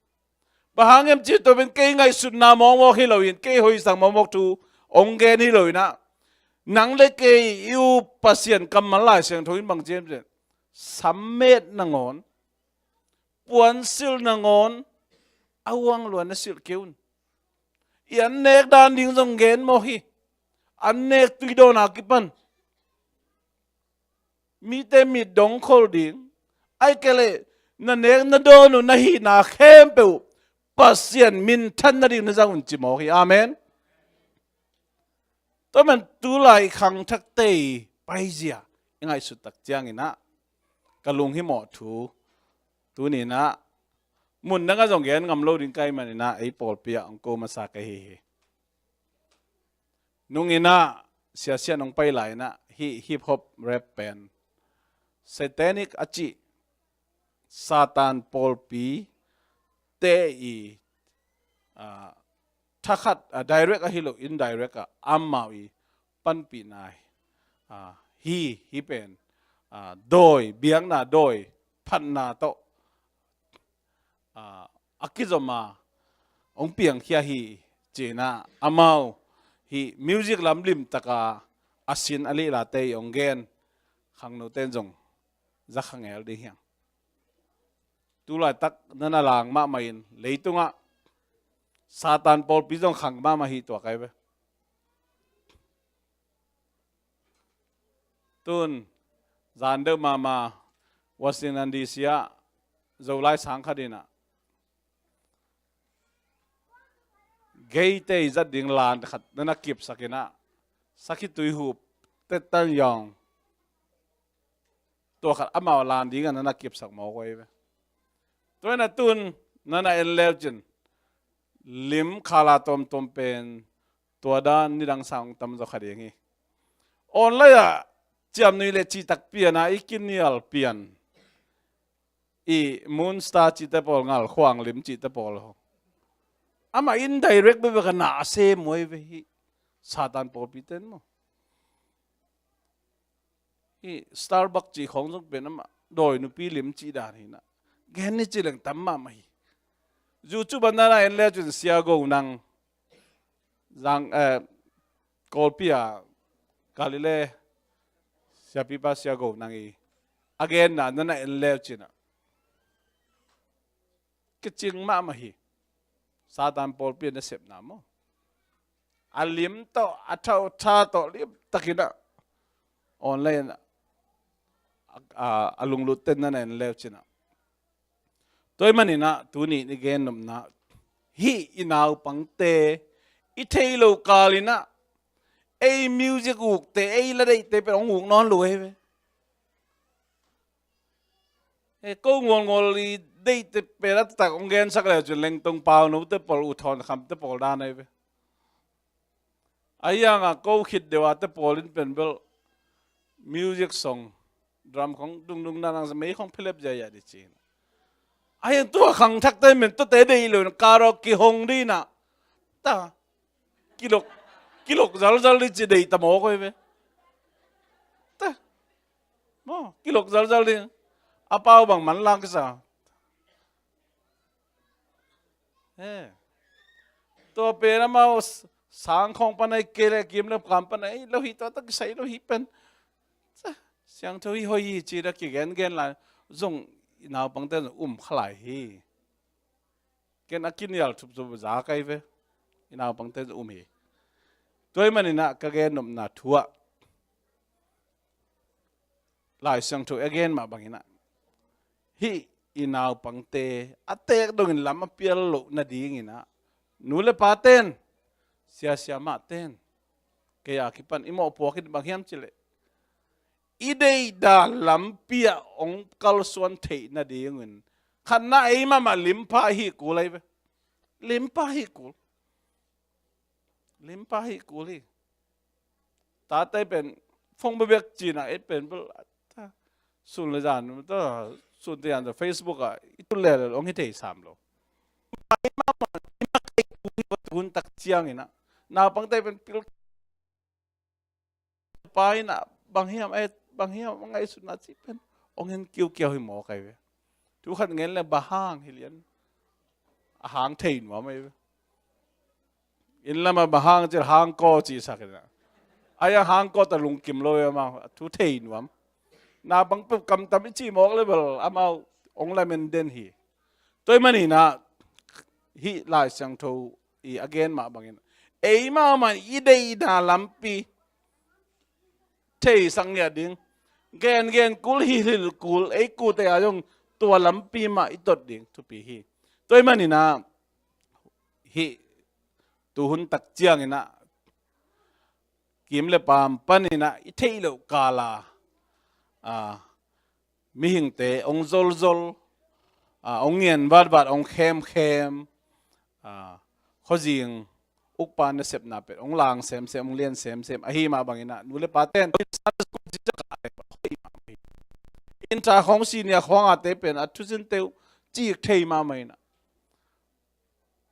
Bang hang hiam cih tua pen kei ngaihsutna mawkmawk hi loin, kei hoihsak mawkmawk thu ong gen hi loin ah, nang le kei i up Pasian kammal Lai Siangtho in bang ci hiam cih leh, sammet nangawn, puansilh nangawn a huang lua na silh kei un. I an nek dan ding zong gen mawk hi. An nek tui dawn a kipan mite mit dong khol ding, ahih kei leh na nek na dawn uh na hihna khempeuh Pasian minthan nading na zang un ci mawk hi. Amen. Tua man tulai khangthakte i paizia i ngaihsut tak ciangin ah ka lunghimawh thu tuni-in ah mundangah zong gen ngam lo ding ka hih manin ah ei pawlpi ah ong ko masa ka hi hi. Nungin ah siasia nong pai lai-in ah hih hip hop rap pen satanic a cih Satan pawlpite i, ah, thakhat, ah, direct ahi lo indirect ah amau i panpihna hi, ah, hi, hih pen, ah, dawi, biakna dawi phatna tawh, ah, a kizom a hong piangkhia hi ci-in ah amau hih music lam limtak a a sin a lihlate i hong gen khangnote in zong za kha ngel ding hi hang. Tulaitak na na lang mahmah in leitungah Satan pawlpi zong khang mahmah hi tuak ai ve. Tun zan deuh mahmah Washington D C ah Zolai sang khat in ah gay-te i zat ding lan khat na na kipsak in ah sakhi tuihup Ted Turner tua khat amau lan dingah na na kipsak mawk uh ai ve. Tua in ah tun na na en leu cin lim khala tawmtawm pen tua dan nidang sang tamzaw kha ding hi. Online ah ciamnuih le cihtak pian a i kinial pian i Moonstar cihte pawl, ngal khuang lim cihte pawl, amah indirect bekbek a na a sem uh ai ve hih Satan pawlpite in maw. Hih Starbucks cih khawng zong pen amah dawi nupi lim cih dan hi in ah gen ni ci leng tam mahmah hi. YouTube ah na na en leu cin Sia Go Nang, zang, eh, Kawlpi ah Galilee siapipa Sia Go Nang i a genna na na en leu cin ah kicing mahmah hi. Satan pawlpi a nasepna maw, a lim tawh a thau tha tawh limtakin ah online ah a, a, a lunglutte na na en leu cin ah. Tua ahih manin ah tuni i gen nopna hih i naupangte i thei lo kal in ah ei music ukte, ei la deihte pen hong uk nawn lo ai ve. E, ko ngualngual i deihte pen a taktak hong gensak leu cin Lengtong Paunote pawl, U Thawnkhamte pawl dan ai ve. A hiangah ko khit deuh a te pawl in pen bel music song, drum khong dungdung nanang sa mei khong philep ziahziah dih ci. A hiang tua khangthakte men tuate deih lo in karaoke hong dih in ah ta kilok, kilok zalzal dih ci, deih ta mawk ai ve. Ta maw, kilok zalzal dih. A pau bang manlang kisa. He. Tua pen amau s-, sang khawng pan ai kei le kim le kam pan ai lo hi, tua tak kisai lo hi pen. Sa, siangtho hi hoih hi ci da kigengen lai. Zong i naupangte zong um kha lai hi. Ken a kinial thupthup za kai ve. I naupangte zong um hi. Tua ahih manin ah ka gen nopna thu ah Lai Siangtho a gen mah bangin ah hih i naupangte a tek dongin lam a pial loh nadingin ah nu le paten Siasia mah ten kei a kipan i mawhpuak in bang hiam cileh, i deihdan lampi ah hong kalsuan theih nadingin khatna ei mahmah limpha hi kul ahi ve. Limpha hi kul. Limpha hi kul hi. Tate pen phone bebek cina et pen bel sun le zan ta, sun te yan ta Facebook ah i tu lel ong hi thei sam lo. Hun tak ciang ina naupang te pen pil pa ina bang hiam et bang hiam ngaihsutna ci pen ong hin kiukiau hi maw kai ve. Thu khat ngen le bahang hi lian a hang thei nuam ahi ve. Inn lamah bang hang cil hang kaw cihsak ina ai a hang kaw ta lungkim lo e amau a thu thei nuam. Naupang peuh kamtam i cih mawk le bel amau ong lamen den hi. Tua ahih manin ah hih Lai Siangtho i a gen mah bangin ei mahmah i deihna lampi theisak ngiat ding. Gengen kul, hilhil kul, ei kute a zong tua lampi mah i tot ding thupi hi. Tua ahih manin ah hih tuhun tak ciangin ah kim le pam panin ah i theih loh kala mihingte ong zolzol, ong ngian vatvat, ong khemkhem, khuazing ukpa nasepna pen ong lang semsem, ong lian semsem ahi mah bangin ah nu le pa ten inn ta khong senior khong ate pen a thuzin teuh cik thei mahmah in ah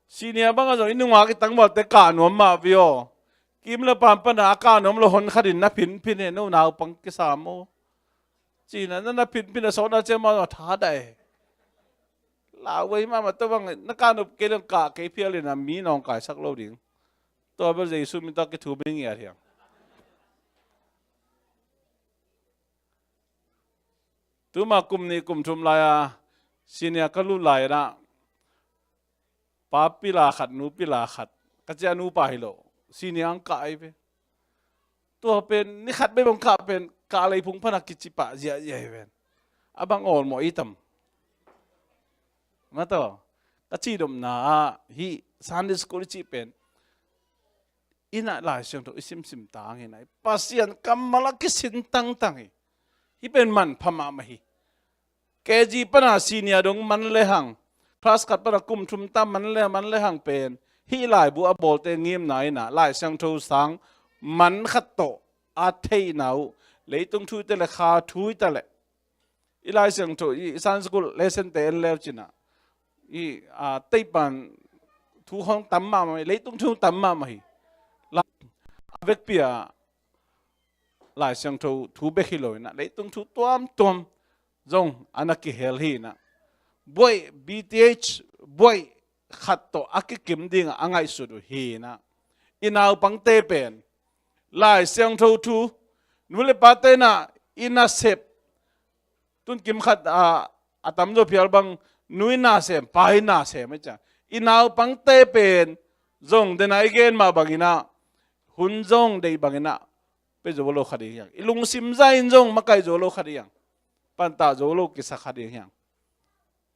senior bangah zong i nungak i tangvalte kah nuam mah vio. Kim le pam pana a kah nuam lo hon khatin na phinphin he no naupang kisam aw. Cina na na phinphin a sawtna ciang mah tha dah e. Lau vei mahmah tawh bang na kah nop kei leng kah kei phial in a mi nawngkaisak lo ding. Tua bel Jesu min tawh kithum hi ngiat hiang. Tuma kum nih kum thum lai-a senior ka lut lai-inah pa pila khat nu pila khat ka ciah nupa hi lo senior ang kah ahi ve. Tua pen ni khat bek bang kah pen kah leiphung pana kici pah ziahziah hi ven. A bang awlmawh i tam. Mataw ka cih dopna ah hih Sunday school i cih pen inah Lai Siangtho i simsim tang hi nai Pasian kammal a kisin tangtang hi. Hih pen manpha mahmah hi. K G pana senior dong man le hang, class khat pana kum thum ta man le man le hang pen hih laibu a bawlte ngimna inah Lai Siangtho sang man khat tawh a theihna uh leitung thu i ta le kha thu i ta le i Lai Siangtho i Sunday school lesson te en leu cinah i teipan thu hong tam mahmah hi, leitung thu tam mahmah hi. A vekpi ah Lai Siangtho thu bek hi lo inah leitung thu tuamtuam zong a na kihel hi inah buaih B T H buaih khat tawh a kikim dingah a ngaihsut uh hi inah i naupangte pen Lai Siangtho thu nu le pate inah i nasep tun kim khat a, a tamzaw phial bang nu i nasem pa i nasem a ciah i naupangte pen zong dena i gen mah banginah hun zong deih banginah pe zo lo kha ding hiang. I lungsim zain zong makai zo lo kha ding hiang. Pantah zo lo kisa kha ding hiang.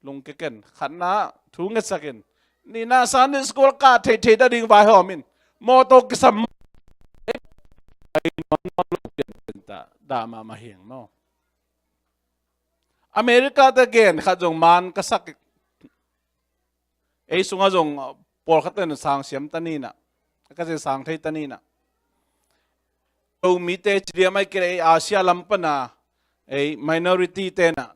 Lungkeken khatna thu ngetsakin nihna Sunday school kah theihtheih dading vaihawm in mawtaw kisam dah mahmah hiang maw? America te gen khat zong man ka sak ei sungah zong pawlkhat ten sang siam ta ninah ka zia sang thei ta ninah Zomite cidiam ai kei ei Asia lam pana ei minority tenah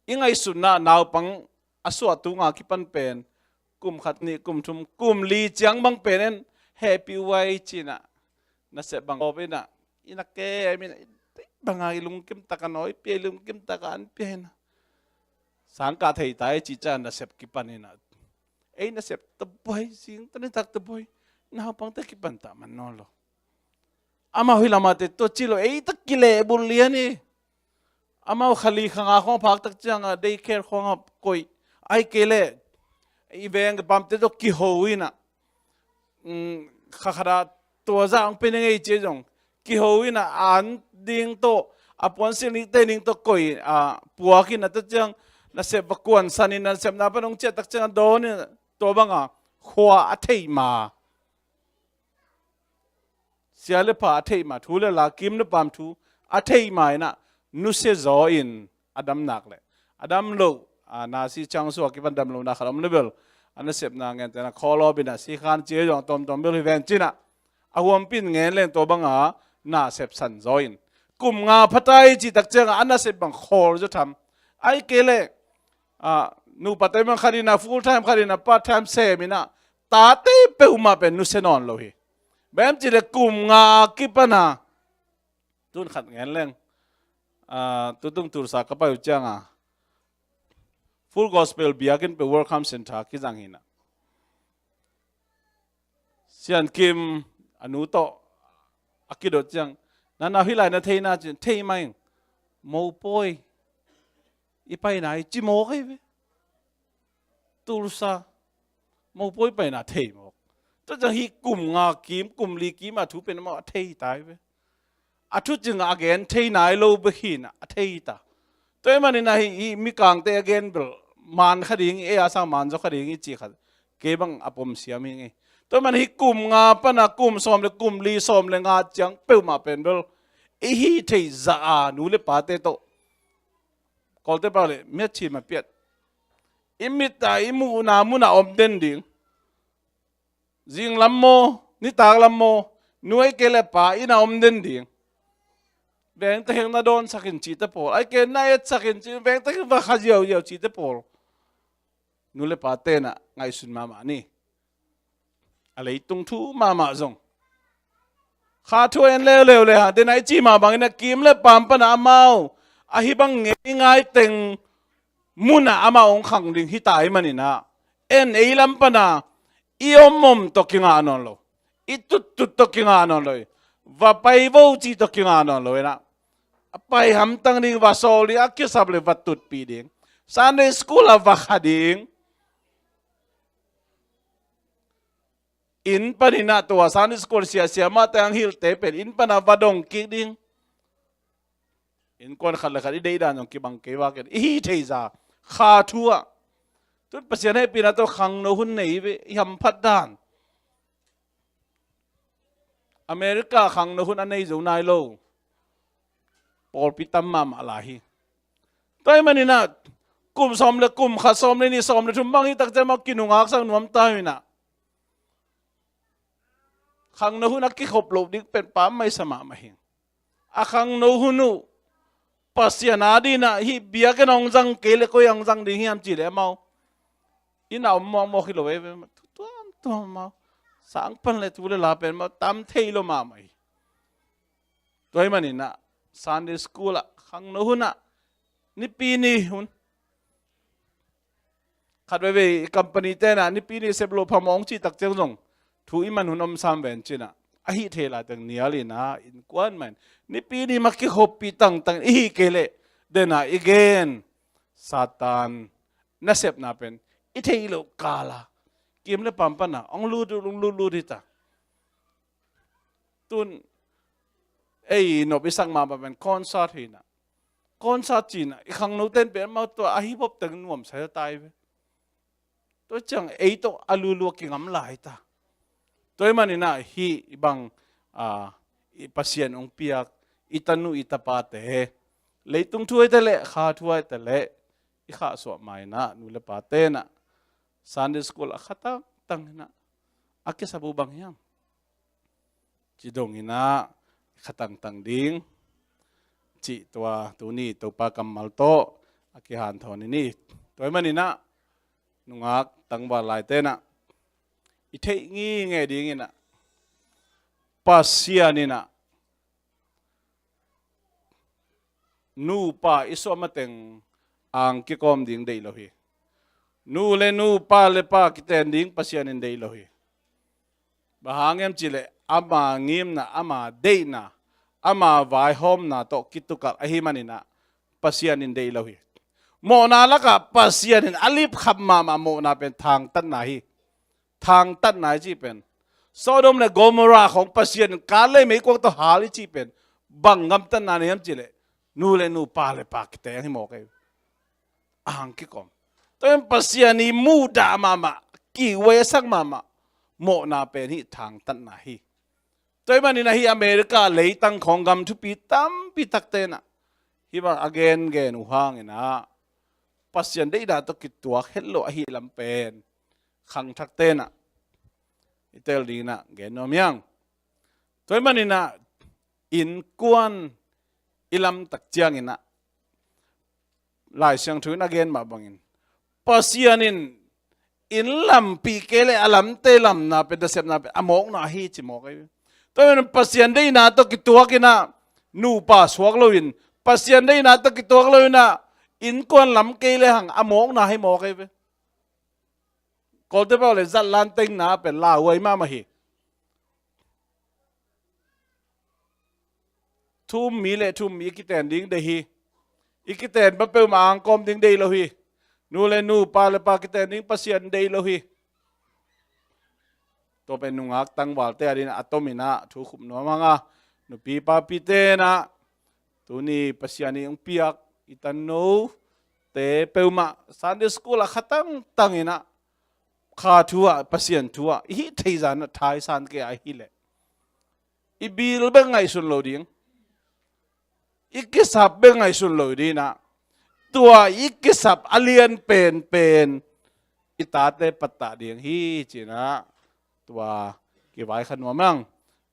i ngaihsutna naupang a suah tunga kipan pen kum khat nih kum thum kum li ciang bang pen en hehpih uh ai cinah nasep bang awp inah i na ke ai minah banga i lungkim taka nawi pia i lungkim taka an pia inah sangkah thei ta i cih ciah nasep kipan inah ei nasep tabuai sing tani tak tabuai naupangte kipan tah man nawn lo. Amau hi lamate tua ci lo ei tak kilehbulh lian hi. Amau khali khanga khong phak tak cianga daycare khonga koih ai kei leh i veng pamte tawh kiho inah khakhata tua zah hong pe ning ei cia zong kiho inah an ding tawh a puansilh nikte ning tawh koih a puak inah ta ciang nasep va kuansan inah nasepna pan hong ciah tak cianga dawn inah tua banga khua a theih ma, sia le pha a theih ma, thu le la, kim le paam thu a theih ma in ah nusia zaw in a dam nak le a dam loh, a, nasi ciang sua kipan dam lohna khat om le bel a nasepna ngen te na khawl awp in ah sikhan ci zong tawmtawm bel hi ven ci in ah a huampi in ngen leng tua bang a nasep san zaw in kum nga pha ta i cih tak ciang a nasep bang khawl zaw tham. Ahih kei leh, a, nupa te bang khat in ah full time khat in ah part time sem in ah tate peuhmah pen nusia nawn lo hi. Bang hiam cih leh kum nga kipan a, tun khat ngen leng, a, tutung Tulsa ka pai uh ciang a Full Gospel biakinn peuh Welcome Center kizang hi in ah Sian Kim a nu tawh a kidot ciang, "Na nau hih lai na thei na?" ci-in, "Thei mah ing, mopawi i paina hi," ci mawk hi ve. Tulsa mopawi paina thei mawk. Tua ciang hih kum nga kim, kum li kim a thu pen amau a thei ta hi ve. A thu cing a gen thei nai lo bek hi in ah a thei ta. Tua ahih manin ah hih, hih mikangte a gen bel man kha ding, ei a sang man zaw kha ding i cih kha kei bang a pom siam hi ngei. Tua ahih manin hih kum nga pan a kum sawm le kum li, sawm le nga ciang peuhmah pen bel i hih theih zah a nu le pate tawh Kawlte pau le miat chim a piat, i mit a i muhna mun a om den ding. Zing lam maw, nitak lam maw, nu ahih kei leh pa inn a om den ding. Veng takheng na dawnsak in cihte pawl, ahih kei na etsak in cih, veng takheng va kha ziauziau cihte pawl nu le pate in ah ngaihsun mahmah ni. A leitung thu mahmah zong kha thu a en leuleu le hang, den a i cih mah bangin a kim le paam pan a amau a hih bang ngei ngai teng mun ah amau hong khang ding hi ta ahih manin ah, en ei lam pan a i om om tawh kingah nawn lo, i tut tut tawh kingah nawn lo, va pai vo cih tawh kingah nawn lo in ah, a pai hamtang ding, va sawl ding, a kisap le va tutpih ding, Sunday school ah va kha ding. Inn panin ah tua Sunday school siasia mahte hong hilhte pen inn pan ah va dong kik ding. Innkuan khat le khat i deih dan zong kibang kei vak in i hih theih zah kha thu ah. Tun Pasian hehpihna tawh khangno hun nei ve, i hamphat dan. America khangno hun a nei zo nai lo pawlpi tam mahmah lai hi. Tua ahih manin ah kum sawm le kum khat, sawm le nih, sawm le thum bang hi tak ciang mah kinungaksak nuam ta hi in ah, khangno hun a kikhop loh ding pen pam maisa mahmah hi. A khangno hun uh Pasian a ding in ah, hih biakinn hong zang kei leh koi hong zang ding hiam cih leh amau inn a om mawkmawk hi lo ei ve. Tuamtuam amau sang pan le thu le la pen amau tam thei lo mahmah hi. Tua ahih manin ah Sunday school ah, khangno hun ah, Nipi ni hun, khat veivei company te in ah Nipi ni sep loh phamawh hong cih tak ciang zong thu i man hun om sam ven ci in ah, a hih thei lai teng nial in ah innkuan mah in Nipi ni mah kikhoppih tangtang i hih kei leh den a i gen Satan nasepna pen i theih loh kal a kim le paam pan a hong lut, hong lutlut hi ta. Tun ei nop i sak mahmah pen concert hi in ah, concert ci in ah i khangnote in pen amau tua a hip hop teng nuamsa ta hi ve. Tua ciang ei tawh a lulu a kingam lai ta. Tua ahih manin ah hih i bang, a, i Pasian hong piak i tanu i tapate, leitung thu ahi ta leh, kha thu ahi ta leh, i khahsuah ma in ah nu le pate in ah Sunday school a kha tangtang in ah a kisap uh bang hiam ci dong in ah kha tangtang ding cih tua tuni Topa kammal tawh a kihanthawn i hi. Tua ahih manin ah nungak tangval laite in ah i theih ngingei ding in ah, Pasian in ah nupa i suah mateng ang kikawm ding deih lo hi. Nu le nu, pa le pa kiten ding Pasian in deih lo hi. Bang hang hiam cih leh ama ngimna, ama deihna, ama vaihawmna tawh kitukah ahih manin ah Pasian in deih lo hi. Mawhna lakah Pasian in a lipkhap mahmah mawhna pen thangtatna hi. Thangtatna i cih pen, Sodom le Gomorrah khawng Pasian in kal le meikuang tawh hal i cih pen bang gamtatna nei hiam cih leh nu le nu, pa le pa kiteng hi mawk ei. Ang kikawm. Tua in Pasian i muhdah mahmah, kihhuai a sak mahmah mawhna pen hih thangtatna hi. Tua ahih manin ah hih America leitang khawng gam thupi tampi takte in ah hih bang a gengen uh hangin ah Pasian deihna tawh kituak het lo ahih lam pen khangthakte in ah i tel dingin ah gen nuam hi hang. Tua ahih manin ah innkuan i lamtak ciangin ah Lai Siangtho in a gen mah bangin Pasian in inn lampih kei leh a lamte lamna pen, nasepna pen a mawkna hi ci mawk ahi ve. Tua ahih manin Pasian deihna tawh kituak in ah nupa suak loin, Pasian deihna tawh kituak loin ah innkuan lam kei lehang a mawkna hi mawk ahi ve. Kawlte pau le zatlan tengna pen lauhuai mahmah hi. Thu um mi le thu um mi i kiten ding deih hi. I kiten pa peuhmah angkawm ding deih lo hi. Nu le nu, pa le pa kiten ding Pasian deih lo hi. Tua pen nungak tangvalte adingin a tomin ah thu khup nuam hang a, nupi papite in ah tuni Pasian in hong piak i tannote peuhmah Sunday school ah kha tangtang in ah kha thu ah, Pasian thu ah i hih theih zah in ah thaisan kei a hih leh i bil bek ngaihsun lo ding, i kisap bek ngaihsun lo ding in ah, tua i kisap a lian penpen i tate pattah ding hi ci-in ah tua kivaikhat nuam hang.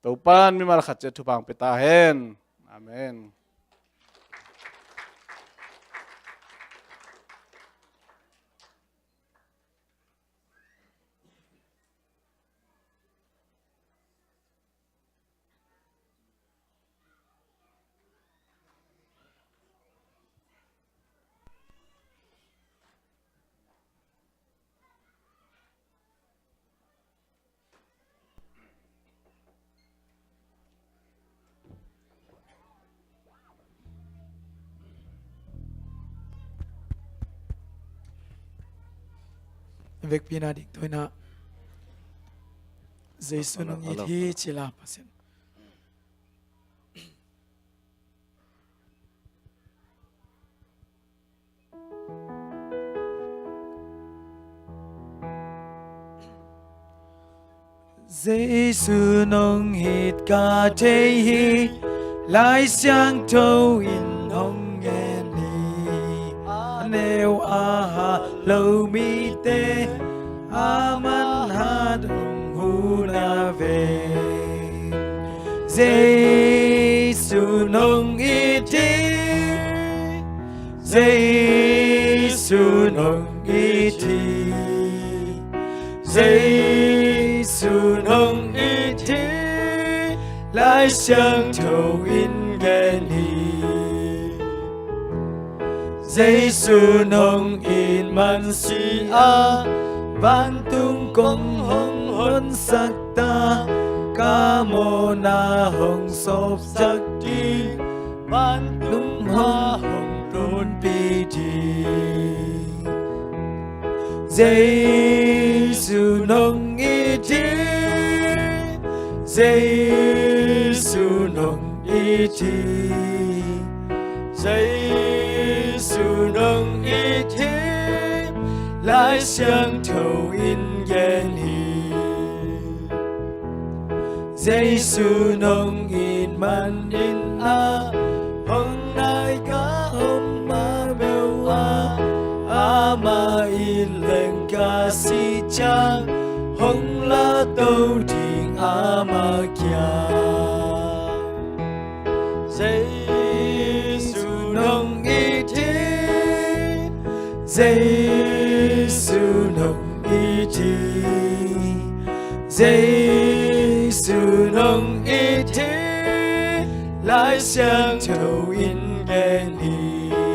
Topa'n mimal khat ciat thupha hong pia ta hen. Amen. Vekpi-in a ding tua in ah Jesu nong it hi ci la Pasian. Jesu nong it ka thei hi, Lai Siangtho in hong gen hi. A neu a hat lo mite, aman hat hong hun a ve. Jesu nong it hi, Jesu nong it hi, Jesu nong it hi, Lai Siangtho in gen hi. Jesu nong it man si a, vantung kong hong honsak ta, ka mawhna hong sawpsak ding, vantung hua hong tonpih ding. Jesu nong it hi, Jesu nong it hi, Jesu nong it hi, Lai Siangtho in gen hi. Jesu nong it manin a, hong nai ka om ma beuh a, amah it leng ka sih ciang, hong lahto ding amah kiang. Jesu nong it hi, Jesu nong it hi, Jesu nong it hi, Lai Siangtho in gen hi.